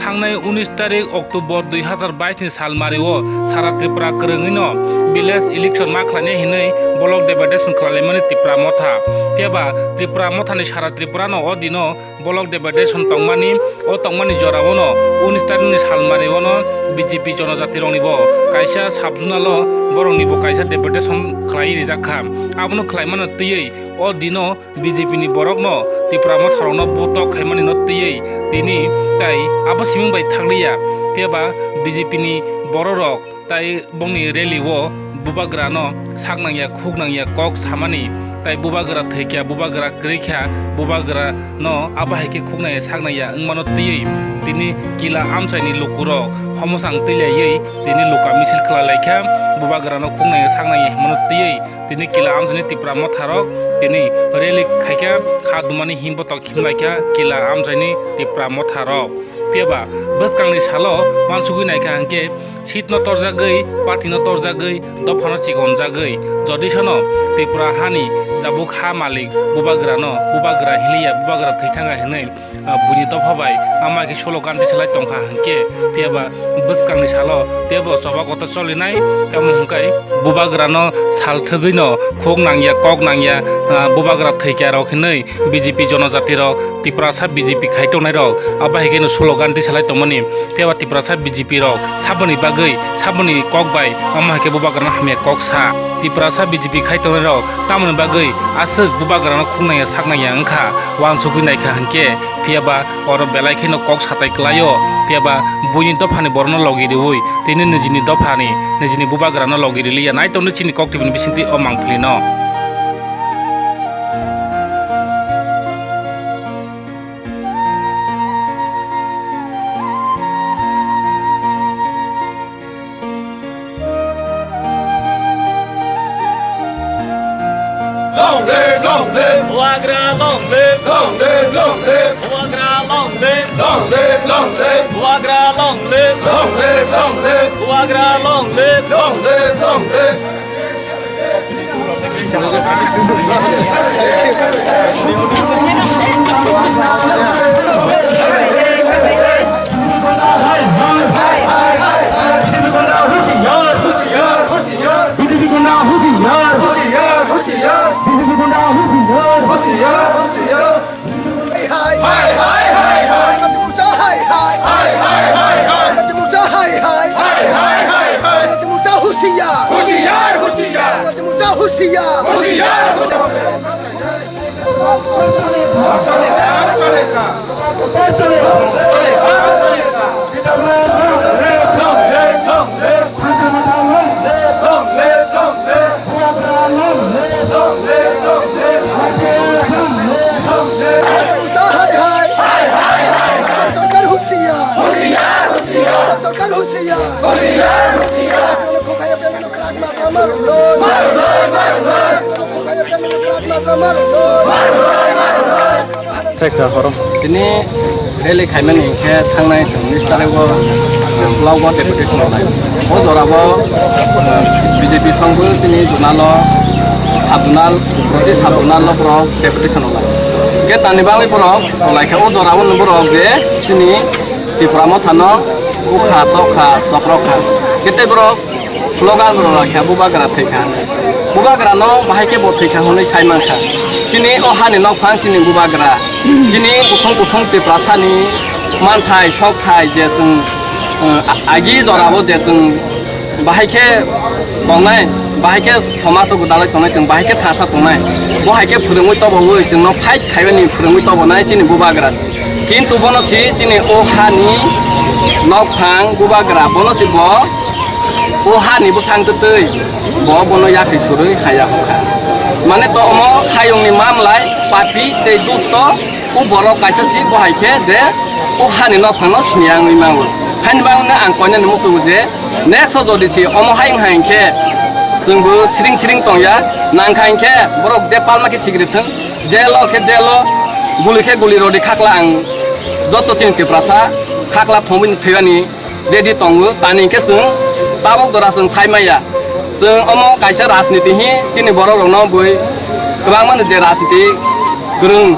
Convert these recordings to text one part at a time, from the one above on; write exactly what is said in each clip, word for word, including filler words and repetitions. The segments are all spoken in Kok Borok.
Thangnai unis tarik October dui hazar bais ni salmari o sara Tripura kwrwngwi no village election ma khlainai hinwi block deputation khlailaimani Tipra Motha. Phiya ba Tripura Motha ni sara Tripura no o dino block deputation tongmani, o tongmani jora o no unis tarik ni salmari o no B J P jonojati rok ni bo kaisa sub zonal o borok ni bo kaisa deputation khlai rijak kha. Abono khlai mano twiwi o dino B J P ni borok no Tipra Motha rok no butok khaimani no twiwi tini tai abo siming bai thanglia. Phiya ba B J P ni borok rok tai bongni rally o bubagra no sak nangya, khuk nangya kok samani, tai bubagra thwikya, bubagra kwrwikha, bubagra no abo hai khe khuk nangya, sak nangya wngmano twiwi tini kila amchaini lukurok homosang twilaywi tini luka misil khlailaikha, bubagra no khuk nangya, sak nangya hinmano twiwi tini kila amchaini Tipra Motha rok tini rally khaikha, kha dumani himbotok himlaikha kila amchaini Tipra Motha rok. Phiya ba bwskangni salo uansugwi naikha hinkhe seat no torjagwi, party no torjagwi, dopha no chikonjagwi, jodi sono Tripura hani jabuk ha malik bubagra no bubagra hinliya, bubagra thwi thanga hinwi, ah, buini dopha bai ama khe slogan tisalai tongkha hinkhe, phiya ba bwskangni salo teibo choba kotor cholinai, tamo hwnkhai bubagra no sal thwgwi no khuk nangya, kok nangya, ah, bubagra thwikya rok hinwi B J P jonojati rok, Tiprasa B J P khai tongnai rok, abo hai khe no slogan tisalai tongmani. Phiya ba Tiprasa B J P rok saboni bagwi, saboni kok bai, omo hai khe bubagra no hamya kok sa. Tiprasa B J P khai tongnai rok tamoni bagwi aswk bubagra no khuk nangya, sak nangya wngkha, uansugwi naikha hinkhe, phiya ba oro belai kheno kok satai kwlaio. Phiya ba buini dophani borok no logi riwi, tini nijini dophani, nijini bubagra no logi riliya. Nai tongdi chini kok tibini bisingtwi o mangpili no. Long live, long live. Bubagra long live. Long live, long live. Bubagra long live. Long live, long live. Bubagra long live. Long live, long live. Bubagra long live. Long live, long live. BJP गुंडा होशियार, होशियार, होशियार, होशियार, होशियार। बीजेपी गुंडा होशियार, होशियार, होशियार, होशियार, होशियार। हाय, हाय, हाय, हाय, हाय। गणतंत्र मोर्चा हाय, हाय। हाय, हाय, हाय, हाय। गणतंत्र मोर्चा हाय, हाय। हाय, हाय, हाय, हाय। गणतंत्र मोर्चा होशियार। होशियार, होशियार। गणतंत्र मोर्चा होशियार। होशियार, होशियार। सरकार होशियार। होशियार, होशियार। सरकार होशियार। होशियार, होशियार। Tini rally khaimani khe thangnai chwng unis tarikh o, uh, block o deputation rwnai. O jora o, uh, B J P songbo chini zonal o, sub zonal, proti sub zonal o borok deputation rwnai. Khe tamni bagwi borok rwlai kha o jora o borok je chini Tipra Motha no bukha, tokha, choprok kha. Khe tei borok slogan rwlai kha, bubagra thwi kha. Bubagra no bahai khe bo thwi kha hwnwi sai man kha. Chini o hani nokphang chini bubagra. Chini kusung kusung Tiprasa ni manthai, sokthai je chwng, uh, a-, agi jora o je chwng bahai khe tongnai, bahai khe somaj o gwdalai tongnai, chwng bahai khe thansa tongnai. Bo hai khe phwrwngwi tobowi, chwngno fight khaimani phwrwngwi tobonai chini bubagra se. Kintu bono si chini o hani nokphang bubagra, bono si bo o hani bwsang twtwi bo bono yaksi surwi haya hwnkha. Mane to omo hayungni mamlai papi tei dusto o borok kaisa si bo hai khe je o hani nokphangno siniya wngwi mango. Haini bagwino ang koinani muchungo je next o jodi si omo hai wngkha hinkhe chwngbo siring siring tongya, nangkha hinkhe borok je palma khe sikri thwng, jail o khe jail o, guli khe guli rodi khakla ang joto chini Tiprasa khakla thongwi thwiyani ready tongo, tani hinkhe chwng tabok jora chwng sai maya. Chwng omo kaisa rajniti hi chini borok rokno bui kwbangmano je rajniti kwrwng,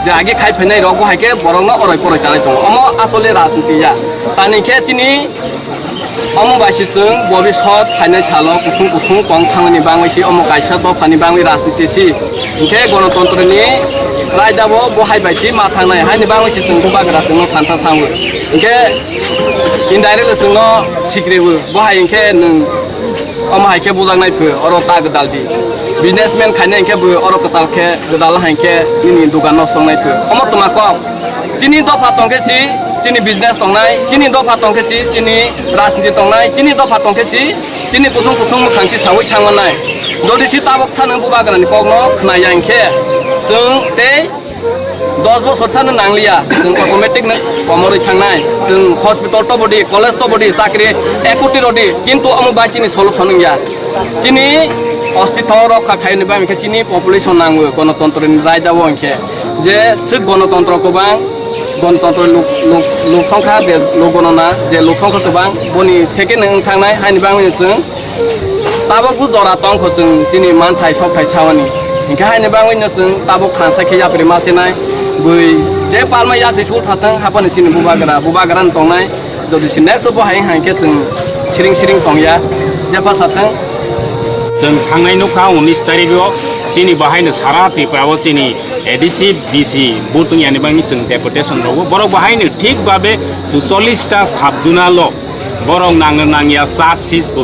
Agi khai phainai rok bo hai khe borok no oroi poroi chanai tongo. Omo asole rajniti ya. Tani khe chini omo bai se chwng bobisot phainai salo kusung kusung tong thangmani bangwi se omo kaisa dophani bangwi rajniti si. Hinkhe gonotontro ni raida bo bo hai bai se ma thangnai haini bangwi se chwng bubagra chwng no thansa sango. Hinkhe indirect chwng no sikribo bo hai hinkhe nwng Omo hai khe bujaknai phu, oro ta gwdal di. Businessman khainai hinkhe bo oro kwchal khe gwdal hai khe nini dugan no swngnai phu. Omo twma kok. Chini dopha tong khe si, chini business tongnai, chini dopha tong khe si, chini rajniti tongnai, chini dopha tong khe si, chini kusung kusung mwkhang si sawi thangmanai. Jodi si tabok sa nwng bubagrani kok no khna ya hinkhe, chwng tei dos bosor sano nangliya, chwng automatic no komorwi thangnai. Chwng hospital to bodi, college to bodi, chakri ekoti rodi, kintu omo bai chini solution wngya. Chini ostitho rokha khaini bai hinkhe chini population nango, gonotontro ni raida o hinkhe. Je swk gonotontro kwbang, gonotontro luk, luk, luk songkha je luk gonona, je luk songkha kwbang, boni theke nwng thangnai, haini bangwi chwng Tabok bo jora tong kho chwng chini manthai sokthai sawani. Hinkhe haini bangwi no chwng tabok thansa khe yapri ma se nai. Bui je palma yak se sul thatang hapani chini bubagra, bubagra no tongnai. Jodi si next bo hai hai khe chwng siring siring tong ya. Jepha satang. Chwng thangnai nukha unis tarikh o chini bahai no sara Tripura o chini A D C, D C butung yani bangwi chwng deputation rogo. Borok bahai no thik babe chuchollis ta sub zonal o Borok nangno nangya charge sheet bo.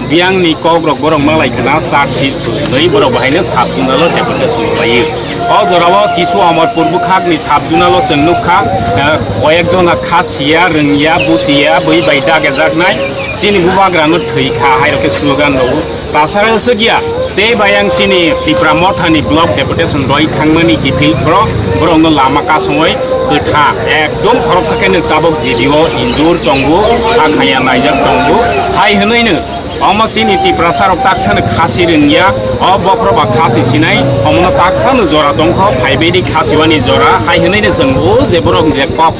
Biyangni kokrok borok malai khna charge sheet bo. Nui borok bahaino sub zonal o deputation rwlaio. O jorao kisu Amarpur bwkhakni sub zonal o chwng nukha, eh, koyek jona kha siya, rwngya, buchiya, bui bai dagejaknai. Chini bubagrano thwi kha, hairok khe slogan rwo. Tasara swkya, tei bayang chini Tipra Mothani block deputation roi thangmani kiphil phro, borokno lama kasongoi kwtha. Ekdom khoroksa khe nwk tabok G D O injur tongo, sak haya naijak tongo. Hai hwnwi nwk, omo chini Tiprasa rok taksano khasi rwngya, o bokhro ba khasi sinai, omono takphano jora tongkho, phaibaidi khasiwani jora, hai hwnwi nwk chwng o je borok je kok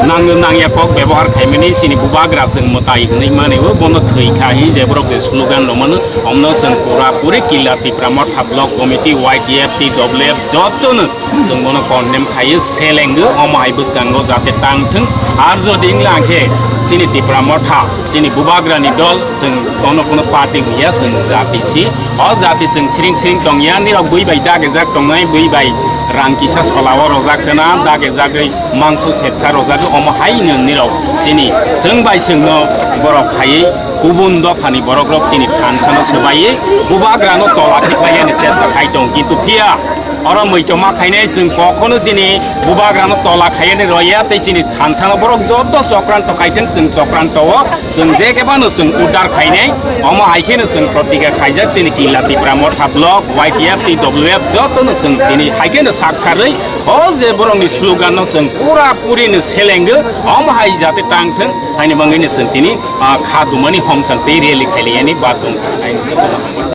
Nangno nangya kok bebohar khaimani chini bubagra chwng mwtai hwnwi mani o bono thwi kha hi je borok je slogan rw mano omno chwng pura puri Killa Tipra Motha Block Committee Y T F T W F jotono chwng bono condemn khaio selengdo omo hai bwskango jate tang thwng ar jodi wngla khe chini Tipra Motha chini bubagrani dol chwng kono kono party huya chwng jati si o jati chwng siring siring tongya nirok bui bai dagejak tongnai bui bai rang kisa solao rojak khna dagejagwi Mangso sepsa rojak omo hai nirok chini chwng bai chwngno borok khaiwi kubun dophani borokrok chini thansano swbaiwi bubagrano tola khiklaiani chesta khai tong kintu phiya oro muitoma khainai chwng kokhono chini bubagrano tola khaiani roya tei chini thansano borok joto chokranto khaithwng chwng chokranto o Chwng je khe phano chwng udar khainai, omo hai kheno chwng protigya khaijak chini Killa Tipra Motha Block, Y T F, T W F jotono chwng tini hai kheno sak kharwi o je borokni slogan no chwng pura puri no selenggo, omo hai jate tang thwng, haini bangwi no chwng tini, ah, kha dumani homchang tei rally khailaiani ba tong kha.